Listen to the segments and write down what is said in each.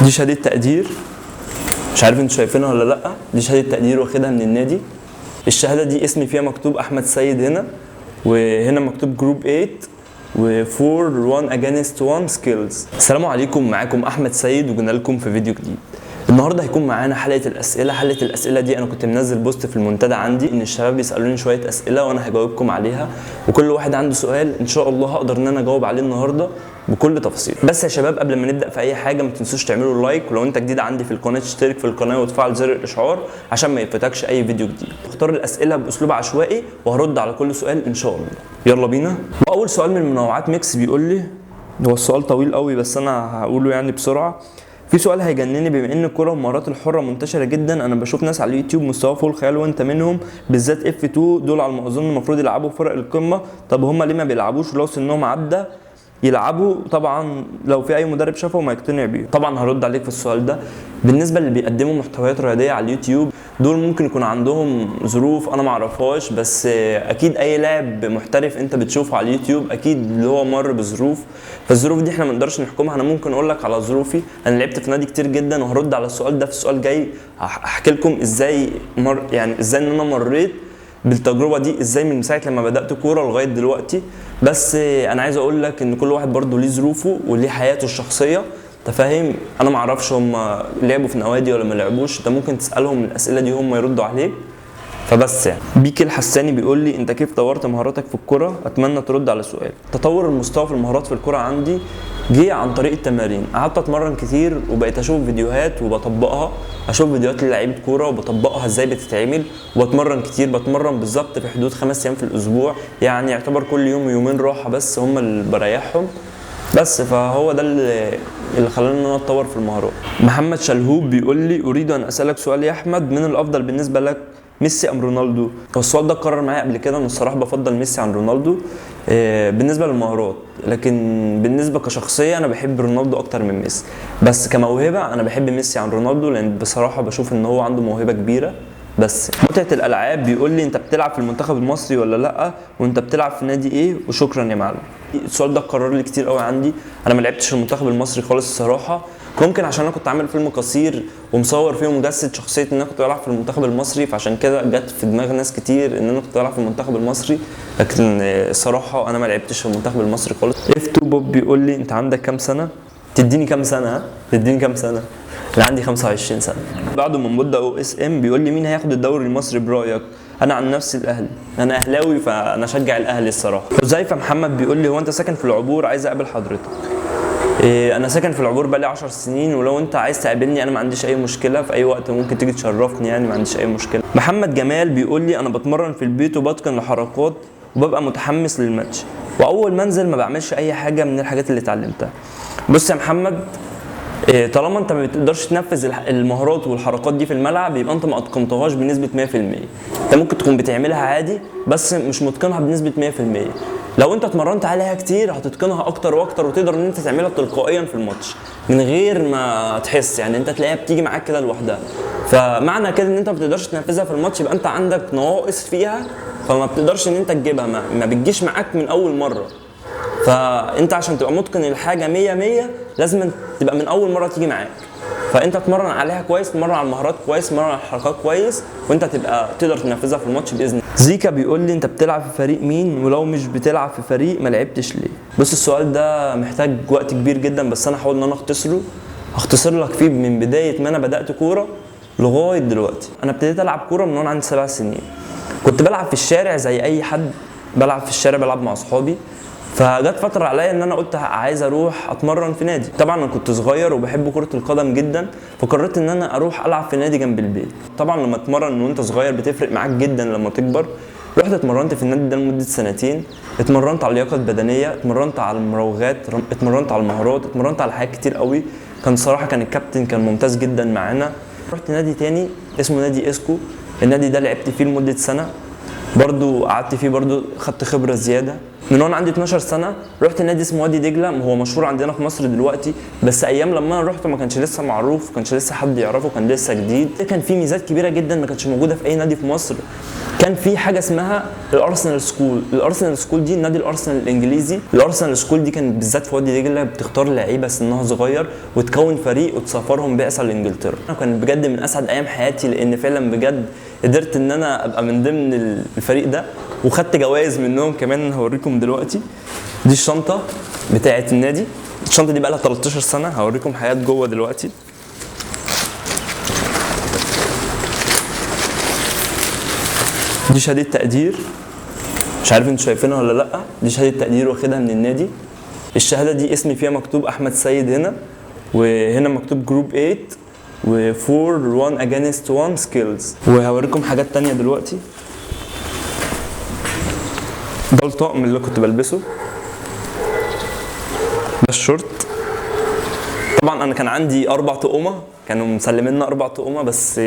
دي شهادة تقدير، مش عارف انتوا شايفينها ولا لا. دي شهادة تقدير واخدها من النادي. الشهادة دي اسمي فيها مكتوب احمد سيد هنا، وهنا مكتوب group 8 و4 1 against 1 skills. السلام عليكم، معاكم احمد سيد وجينا لكم في فيديو جديد. النهارده هيكون معانا حلقة الاسئلة. حلقة الاسئلة دي انا كنت منزل post في المنتدى عندي ان الشباب يسالوني شوية اسئلة وانا هجاوبكم عليها، وكل واحد عنده سؤال ان شاء الله هقدر ان انا اجاوب عليه النهارده بكل تفاصيل. بس يا شباب قبل ما نبدا في اي حاجة ما تنسوش تعملوا like، ولو انت جديد عندي في القناة تشترك في القناة وتفعل زر الاشعار عشان ما يفوتكش اي فيديو جديد. اختار الاسئلة باسلوب عشوائي وهرد على كل سؤال ان شاء الله. يلا بينا. واول سؤال من منوعات ميكس بيقول لي، هو السؤال طويل قوي بس انا هقوله يعني بسرعة. في سؤال هيجنني، بما ان الكره والمهارات الحرة منتشرة جدا، انا بشوف ناس على اليوتيوب مستوى فوق الخيال وانت منهم، بالذات F 2 دول على ما اظن المفروض يلعبوا فرق القمه، طب هم ليه ما بيلعبوش؟ ولو سنهم عدى يلعبوا طبعا، لو في اي مدرب شافهم هيقتنع بيه. طبعا هرد عليك في السؤال ده. بالنسبة اللي بيقدموا محتويات رياضية على اليوتيوب دول ممكن يكون عندهم ظروف انا ما اعرفهاش، بس اكيد اي لاعب محترف انت بتشوفه على اليوتيوب اكيد اللي هو مر بظروف، فالظروف دي احنا ما نقدرش نحكمها. انا ممكن اقول لك على ظروفي، انا لعبت في نادي كتير جدا، وهرد على السؤال ده في السؤال الجاي، هحكي لكم ازاي مر، يعني ازاي ان انا مريت بالتجربة دي، ازاي من ساعة لما بدات كورة لغاية دلوقتي. بس انا عايز اقول لك ان كل واحد برضه ليه ظروفه وليه حياته الشخصية، انت فاهم؟ انا ما اعرفش هم لعبوا في نوادي ولا ما لعبوش، انت ممكن تسالهم الاسئلة دي هم يردوا عليك. فبس يعني بيكي الحساني بيقول لي انت كيف طورت مهاراتك في الكرة؟ اتمنى ترد على سؤال. تطور المستوى في المهارات في الكرة عندي جه عن طريق التمارين، قعدت اتمرن كتير وبقيت اشوف فيديوهات وبطبقها، اشوف فيديوهات للعيبة كورة وبطبقها ازاي بتتعمل، وبتمرن كتير، بتمرن بالظبط في حدود 5 ايام في الاسبوع، يعني يعتبر كل يوم ويومين راحة بس هم اللي بريحهم بس. فهو ده اللي خلاني ان انا اتطور في المهارات. محمد شلهوب بيقول لي اريد ان اسالك سؤال يا احمد، من الافضل بالنسبة لك ميسي ام رونالدو؟ هو السؤال ده اتكرر معايا قبل كده، انا الصراحة بفضل ميسي عن رونالدو بالنسبة للمهارات، لكن بالنسبة كشخصية انا بحب رونالدو اكتر من ميسي، بس كموهبه انا بحب ميسي عن رونالدو لان بصراحة بشوف ان هو عنده موهبة كبيرة. بس متعه الالعاب بيقول لي انت بتلعب في المنتخب المصري ولا لا، وانت بتلعب في نادي ايه، وشكرا يا معلم. السؤال ده اتكرر لي كتير قوي عندي، انا ما لعبتش في المنتخب المصري خالص الصراحة، ممكن عشان انا كنت عامل فيلم قصير ومصور فيه ومجسد شخصية ان انا كنت بلعب في المنتخب المصري، فعشان كده جت في دماغ ناس كتير ان انا كنت بلعب في المنتخب المصري، لكن الصراحة انا ما لعبتش في المنتخب المصري خالص. F 2 بوب بيقول لي انت عندك كام سنة؟ تديني كام سنة؟ ها؟ تديني كام سنة؟ انا عندي 25 سنة. بعده من بودة او اس ام بيقول لي مين هياخد الدوري المصري برايك؟ انا عن نفسي الاهلي، انا اهلاوي فانا اشجع الاهلي الصراحة. حذيفة محمد بيقول لي هو انت ساكن في العبور؟ عايز اقابل حضرتك. انا ساكن في العبور بقالي 10 سنين، ولو انت عايز تقابلني انا ما عنديش اي مشكلة، في اي وقت ممكن تيجي تشرفني، يعني ما عنديش اي مشكلة. محمد جمال بيقول لي انا بتمرن في البيت وبتقن الحركات وببقى متحمس للماتش، واول ما انزل ما بعملش اي حاجة من الحاجات اللي اتعلمتها. بص يا محمد، طالما انت ما بتقدرش تنفذ المهارات والحركات دي في الملعب يبقى انت ما اتقنتهاش بنسبة 100%. انت ممكن تكون بتعملها عادي بس مش متقنها بنسبة 100%. لو انت اتمرنت عليها كتير هتتقنها اكتر واكتر، وتقدر ان انت تعملها تلقائيا في الماتش من غير ما تحس، يعني انت تلاقيها بتيجي معاك كده لوحدها. فمعنى كده ان انت ما بتقدرش تنفذها في الماتش يبقى انت عندك نواقص فيها، فما بتقدرش ان انت تجيبها، ما بتجيش معاك من اول مرة. فانت عشان تبقى متقن الحاجة 100 100 لازم تبقى من اول مرة تيجي معاك. فانت اتمرن عليها كويس، اتمرن على المهارات كويس، اتمرن على الحركات كويس، وانت تبقى تقدر تنفذها في الماتش باذن الله. زيكا بيقول لي انت بتلعب في فريق مين؟ ولو مش بتلعب في فريق ما لعبتش ليه؟ بص السؤال ده محتاج وقت كبير جدا، بس انا هحاول ان انا اختصره. هختصر لك فيه من بداية ما انا بدات كورة لغاية دلوقتي. انا ابتديت العب كورة من وانا عندي 7 سنين، كنت بلعب في الشارع زي اي حد، بلعب في الشارع، بلعب مع اصحابي. فجت فترة عليا ان انا قلت عايز اروح اتمرن في نادي. طبعا انا كنت صغير وبحب كرة القدم جدا، فقررت ان انا اروح العب في نادي جنب البيت. طبعا لما اتمرن وانت صغير بتفرق معاك جدا لما تكبر. رحت اتمرنت في النادي ده لمدة سنتين، اتمرنت على اللياقة البدنية، اتمرنت على المراوغات، اتمرنت على المهارات، اتمرنت على حاجات كتير قوي. كان صراحة كان الكابتن كان ممتاز جدا معانا. رحت نادي تاني اسمه نادي اسكو، النادي ده لعبت فيه لمدة سنة، برضو قعدت فيه، برضو خدت خبرة زيادة. من وانا عندي 12 سنة رحت نادي اسمه وادي دجله، هو مشهور عندنا في مصر دلوقتي، بس ايام لما انا رحت ما كانش لسه معروف، ما كانش لسه حد يعرفه، كان لسه جديد. كان في ميزات كبيرة جدا ما كانتش موجودة في اي نادي في مصر. كان في حاجة اسمها الارسنال school. الارسنال school دي نادي الارسنال الانجليزي. الارسنال school دي كانت بالذات في وادي دجله بتختار لعيبة سنها صغير وتكون فريق وتسافرهم بعثه لانجلترا. كان بجد من اسعد ايام حياتي، لان فعلا بجد قدرت ان انا ابقى من ضمن الفريق ده، وخدت جوائز منهم كمان هوريكم دلوقتي. دي الشنطة بتاعه النادي، الشنطة دي بقى لها 13 سنة، هوريكم حاجات جوه دلوقتي. دي شهادة تقدير، مش عارف انتوا شايفينها ولا لا، دي شهادة تقدير واخدها من النادي. الشهادة دي اسمي فيها مكتوب احمد سيد هنا، وهنا مكتوب group 8 و4 1 against 1 skills. وهوريكم حاجات تانية دلوقتي. ده الطقم اللي كنت بلبسه، ده الشورت. طبعا انا كان عندي 4 طقومه، كانوا مسلميننا 4 طقومه، بس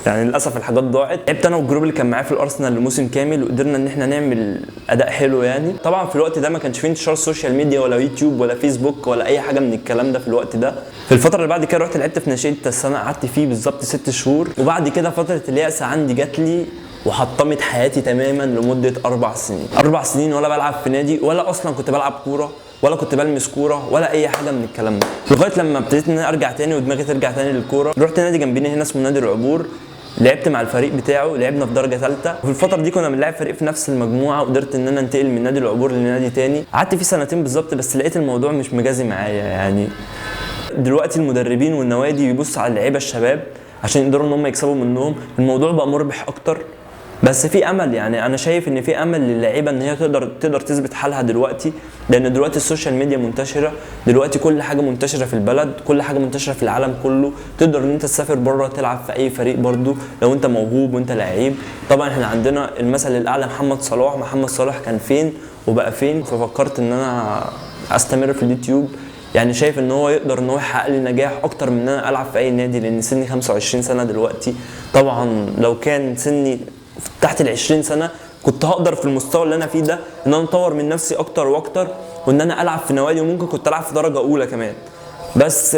يعني للاسف الحاجات ضاعت. لعبت انا وال group اللي كان معايا في الارسنال لموسم كامل، وقدرنا ان احنا نعمل اداء حلو يعني. طبعا في الوقت ده ما كانش فيه انتشار social media ولا يوتيوب ولا فيسبوك ولا اي حاجة من الكلام ده في الوقت ده. في الفترة اللي بعد كده رحت لعبت في ناشئين السنة، قعدت فيه بالظبط 6 شهور، وبعد كده فترة اليأس عندي جات لي وحطمت حياتي تماما لمدة 4 سنين. 4 سنين ولا بلعب في نادي، ولا اصلا كنت بلعب كورة، ولا كنت بلمس كورة، ولا اي حاجة من الكلام ده، لغاية لما ابتديت ان انا ارجع تاني ودماغي ترجع تاني للكورة. رحت نادي جنبينا هنا اسمه نادي العبور، لعبت مع الفريق بتاعه، لعبنا في درجه ثالثة. وفي الفترة دي كنا بنلعب فريق في نفس المجموعة، وقدرت ان انا انتقل من نادي العبور لنادي تاني. قعدت فيه 2 سنين بالظبط، بس لقيت الموضوع مش مجازي معايا. يعني دلوقتي المدربين والنوادي بيبصوا على اللعيبة الشباب عشان يقدروا ان هم يكسبوا منهم، الموضوع بقى مربح اكتر. بس في امل، يعني انا شايف ان في امل للعيبة ان هي تقدر تثبت حالها دلوقتي، لان دلوقتي ال social media منتشرة، دلوقتي كل حاجة منتشرة في البلد، كل حاجة منتشرة في العالم كله. تقدر ان انت تسافر بره تلعب في اي فريق برضو لو انت موهوب وانت لعيب. طبعا احنا عندنا المثل الاعلى محمد صلاح، محمد صلاح كان فين وبقى فين. ففكرت ان انا استمر في اليوتيوب، يعني شايف ان هو يقدر ان هو يحقق لي نجاح اكتر من ان انا العب في اي نادي، لان سني 25 سنة دلوقتي. طبعا لو كان سني تحت ال 20 سنة كنت هقدر في المستوى اللي انا فيه ده ان انا اطور من نفسي اكتر واكتر، وان انا العب في نوادي، وممكن كنت العب في درجه اولى كمان. بس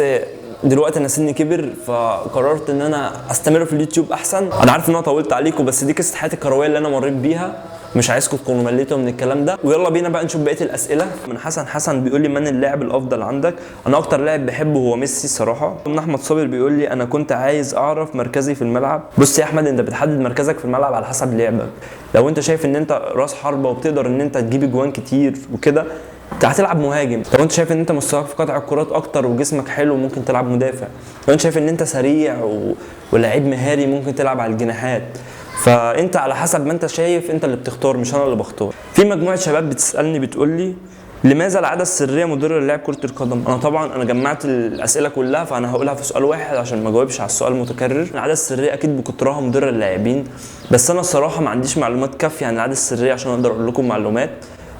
دلوقتي انا سني كبر، فقررت ان انا استمر في اليوتيوب احسن. انا عارف ان انا طولت عليكم، بس دي قصة حياتي الكروية اللي انا مريت بيها، مش عايزكم تكونوا مليتوا من الكلام ده. ويلا بينا بقى نشوف بقية الاسئلة. من حسن حسن بيقول لي من اللاعب الافضل عندك؟ انا اكتر لاعب بحبه هو ميسي الصراحة. من احمد صابر بيقول لي انا كنت عايز اعرف مركزي في الملعب. بص يا احمد، انت بتحدد مركزك في الملعب على حسب لعبك. لو انت شايف ان انت راس حربه وبتقدر ان انت تجيب اجوان كتير وكده، انت هتلعب مهاجم. لو انت شايف ان انت مستواك في قطع الكرات اكتر وجسمك حلو، ممكن تلعب مدافع. لو انت شايف ان انت سريع ولاعيب مهاري، ممكن تلعب على الجناحات. فانت على حسب ما انت شايف، انت اللي بتختار مش انا اللي بختار. في مجموعة شباب بتسالني بتقول لي لماذا العادة السرية مضرة للاعب كره القدم؟ انا طبعا انا جمعت الاسئلة كلها، فانا هقولها في سؤال واحد عشان ما اجاوبش على السؤال المتكرر. العادة السرية اكيد بكترها مضرة للاعبين، بس انا الصراحة ما عنديش معلومات كافيه عن العادة السرية عشان اقدر اقول لكم معلومات.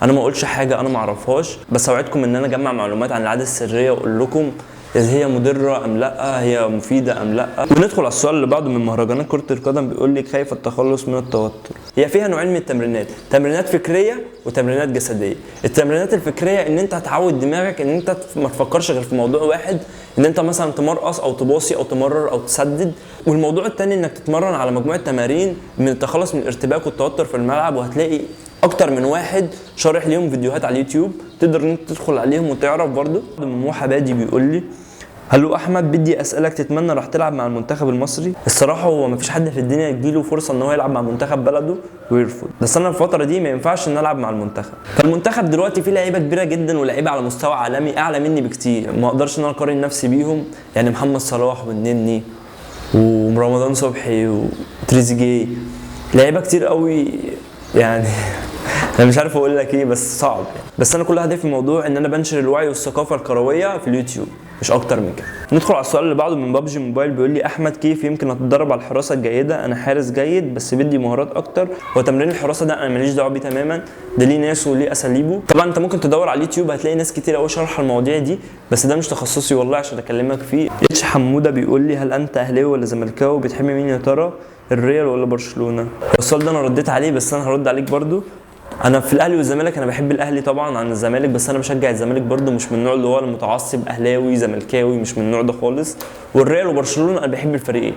انا ما اقولش حاجة انا ما اعرفهاش، بس اوعدكم ان انا اجمع معلومات عن العادة السرية واقول لكم إذا هي مضرة أم لأ، هي مفيدة أم لأ. وندخل على السؤال اللي بعده من مهرجانات كرة القدم، بيقول لي كيف التخلص من التوتر؟ هي فيها نوعين من التمرينات، تمرينات فكرية وتمرينات جسدية. التمرينات الفكرية إن أنت هتعود دماغك إن أنت ما تفكرش غير في موضوع واحد، إن أنت مثلا تمرقص أو تباصي أو تمرر أو تسدد. والموضوع التاني إنك تتمرن على مجموعة تمارين من التخلص من الارتباك والتوتر في الملعب، وهتلاقي اكتر من واحد شارح ليهم فيديوهات على اليوتيوب تقدر ان انت تدخل عليهم وتعرف. برضو موحى بادي بيقول لي هلو احمد، بدي اسالك تتمنى راح تلعب مع المنتخب المصري؟ الصراحة هو مفيش حد في الدنيا يجيله فرصة ان هو يلعب مع منتخب بلده ويرفض، بس انا الفترة دي ما ينفعش ان العب مع المنتخب. فالمنتخب دلوقتي فيه لعيبة كبيرة جدا ولاعيبه على مستوى عالمي اعلى مني بكتير، ما اقدرش ان انا اقارن نفسي بيهم. يعني محمد صلاح والنني ورمضان صبحي وتريزيجيه، لعيبة كتير قوي يعني انا مش عارف اقول لك ايه، بس صعب. بس انا كل هدفي في الموضوع ان انا بنشر الوعي والثقافة الكروية في اليوتيوب، مش اكتر من كده. ندخل على السؤال اللي بعده من بابجي موبايل، بيقول لي احمد كيف يمكن اتدرب على الحراسة الجيدة؟ انا حارس جيد بس بدي مهارات اكتر. وتمرين الحراسة ده انا ماليش دعوه بيه تماما، ده ليه ناس وليه اساليبه. طبعا انت ممكن تدور على اليوتيوب هتلاقي ناس كتير قوي شارحه المواضيع دي، بس ده مش تخصصي والله عشان اكلمك فيه. اتش حموده بيقول لي هل انت اهلاوي ولا زملكاوي؟ بتحب مين يا ترى، الريال ولا برشلونة؟ السؤال ده انا رديت عليه، بس انا هرد عليك برده. انا في الاهلي والزمالك، انا بحب الاهلي طبعا عن الزمالك، بس انا بشجع الزمالك برده، مش من النوع اللي هو المتعصب اهلاوي زملكاوي، مش من النوع ده خالص. والريال وبرشلونة انا بحب الفريقين،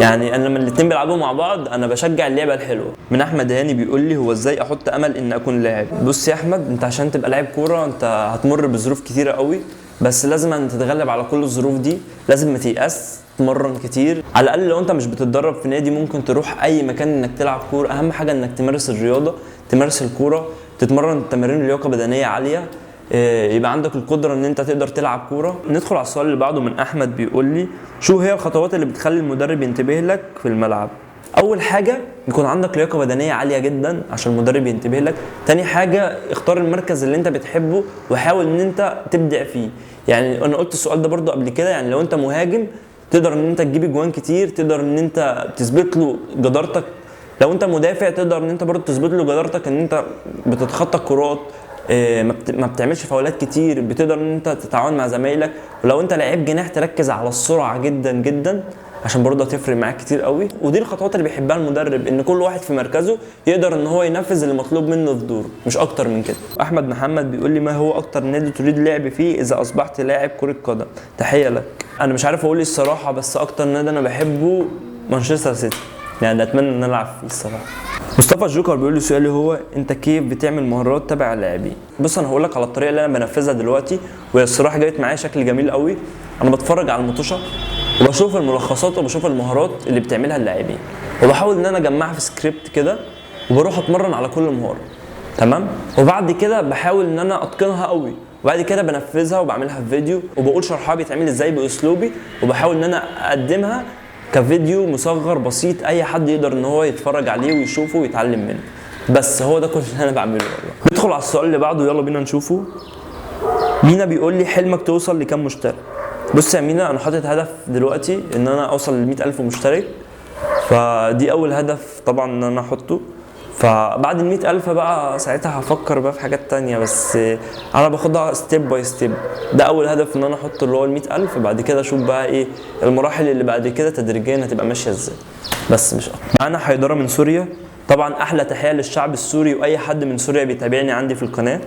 يعني انا لما الاثنين بيلعبوا مع بعض انا بشجع اللعبة الحلوة. من احمد هاني بيقول لي هو ازاي احط امل ان اكون لاعب؟ بص يا احمد، انت عشان تبقى لاعب كورة انت هتمر بظروف كتيرة قوي، بس لازم ان تتغلب على كل الظروف دي، لازم ما تيأس، تتمرن كتير. على الاقل لو انت مش بتتدرب في نادي ممكن تروح اي مكان انك تلعب كورة. اهم حاجة انك تمارس الرياضة، تمارس الكورة، تتمرن تمارين لياقه بدنية عالية، يبقى عندك القدرة ان انت تقدر تلعب كورة. ندخل على السؤال اللي بعده من احمد بيقول لي شو هي الخطوات اللي بتخلي المدرب ينتبه لك في الملعب؟ اول حاجة يكون عندك لياقه بدنية عالية جدا عشان المدرب ينتبه لك. تاني حاجة اختار المركز اللي انت بتحبه وحاول ان انت تبدع فيه. يعني انا قلت السؤال ده برضو قبل كده، يعني لو انت مهاجم تقدر ان انت تجيب اجوان كتير، تقدر ان انت تثبت له جدارتك. لو انت مدافع تقدر ان انت برضو تثبت له جدارتك ان انت بتتخطى الكرات، ما بتعملش فاولات كتير، بتقدر ان انت تتعاون مع زمايلك. ولو انت لعيب جناح تركز على السرعة جدا جدا عشان برضه هتفرق معاك كتير قوي. ودي الخطوات اللي بيحبها المدرب، ان كل واحد في مركزه يقدر ان هو ينفذ اللي مطلوب منه في دوره، مش اكتر من كده. احمد محمد بيقول لي ما هو اكتر نادي تريد لعب فيه اذا اصبحت لاعب كرة قدم؟ تحية لك. انا مش عارف اقول ايه الصراحة، بس اكتر نادي انا بحبه مانشستر سيتي، يعني اتمنى ان العب فيه الصراحة. مصطفى الجوكر بيقول لي سؤالي هو انت كيف بتعمل مهارات تبع اللاعبين؟ بص انا هقول لك على الطريقة اللي انا بنفذها دلوقتي، وهي الصراحة جابت معايا شكل جميل قوي. انا بتفرج على المطوشه وبشوف الملخصات وبشوف المهارات اللي بتعملها اللاعبين، وبحاول ان انا اجمعها في سكريبت كده، وبروح اتمرن على كل مهارة، تمام؟ وبعد كده بحاول ان انا اتقنها قوي، وبعد كده بنفذها وبعملها في فيديو وبقول شرحها بيتعمل ازاي باسلوبي، وبحاول ان انا اقدمها كفيديو مصغر بسيط اي حد يقدر ان هو يتفرج عليه ويشوفه ويتعلم منه. بس هو ده كل اللي انا بعمله والله. ندخل على السؤال اللي بعده، يلا بينا نشوفه. مينا بيقول لي حلمك توصل لكام مشترك؟ بص يا مينا، انا حاطط هدف دلوقتي ان انا اوصل ل 100,000 مشترك، فدي اول هدف طبعا ان انا احطه. فبعد ال 100,000 بقى ساعتها هفكر بقى في حاجات تانية، بس انا باخدها step by step. ده اول هدف ان انا احطه اللي هو ال 100,000، بعد كده اشوف بقى ايه المراحل اللي بعد كده تدريجيا هتبقى ماشية ازاي، بس مش اكتر. معانا حيدره من سوريا، طبعا احلى تحية للشعب السوري واي حد من سوريا بيتابعني عندي في القناة.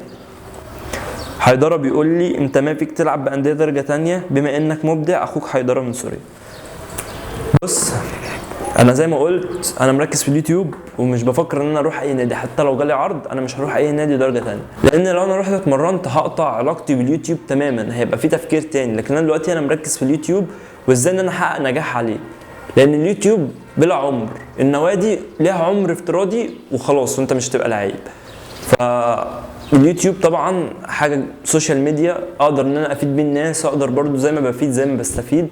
حيدره بيقول لي انت ما فيك تلعب بانديه درجه تانية بما انك مبدع، اخوك حيدره من سوريا. بص انا زي ما قلت انا مركز في اليوتيوب ومش بفكر ان انا اروح اي نادي، حتى لو جالي عرض انا مش هروح اي نادي درجه تانية، لان لو انا رحت اتمرنت هقطع علاقتي باليوتيوب تماما، هيبقى في تفكير تاني. لكن انا دلوقتي انا مركز في اليوتيوب وازاي ان انا احقق نجاح عليه، لان اليوتيوب بلا عمر، النوادي ليها عمر افتراضي وخلاص وانت مش هتبقى لعيب. فاليوتيوب طبعا حاجة social media اقدر ان انا افيد بيه الناس، اقدر برضو زي ما بفيد زي ما بستفيد،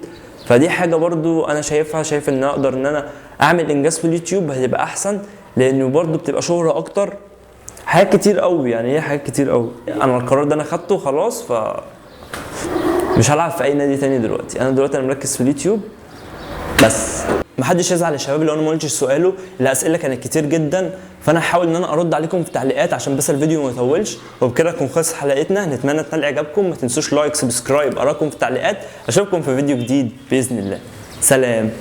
فدي حاجة برضو انا شايفها، شايف ان اقدر ان انا اعمل انجاز في اليوتيوب هتبقى احسن، لانه برضو بتبقى شهره اكتر، حاجات كتير قوي، يعني هي حاجات كتير قوي. انا القرار ده انا خدته خلاص، ف مش هلعب في اي نادي تاني دلوقتي، انا دلوقتي انا مركز في اليوتيوب بس. محدش يزعل يا شباب لو انا ما قلتش سؤاله، الاسئلة كانت كتير جدا، فانا هحاول ان انا ارد عليكم في التعليقات عشان بس الفيديو ما يطولش. وبكده نكون خلصت حلقتنا، نتمنى تنال اعجابكم، ما تنسوش like subscribe، اراكم في التعليقات، اشوفكم في فيديو جديد باذن الله. سلام.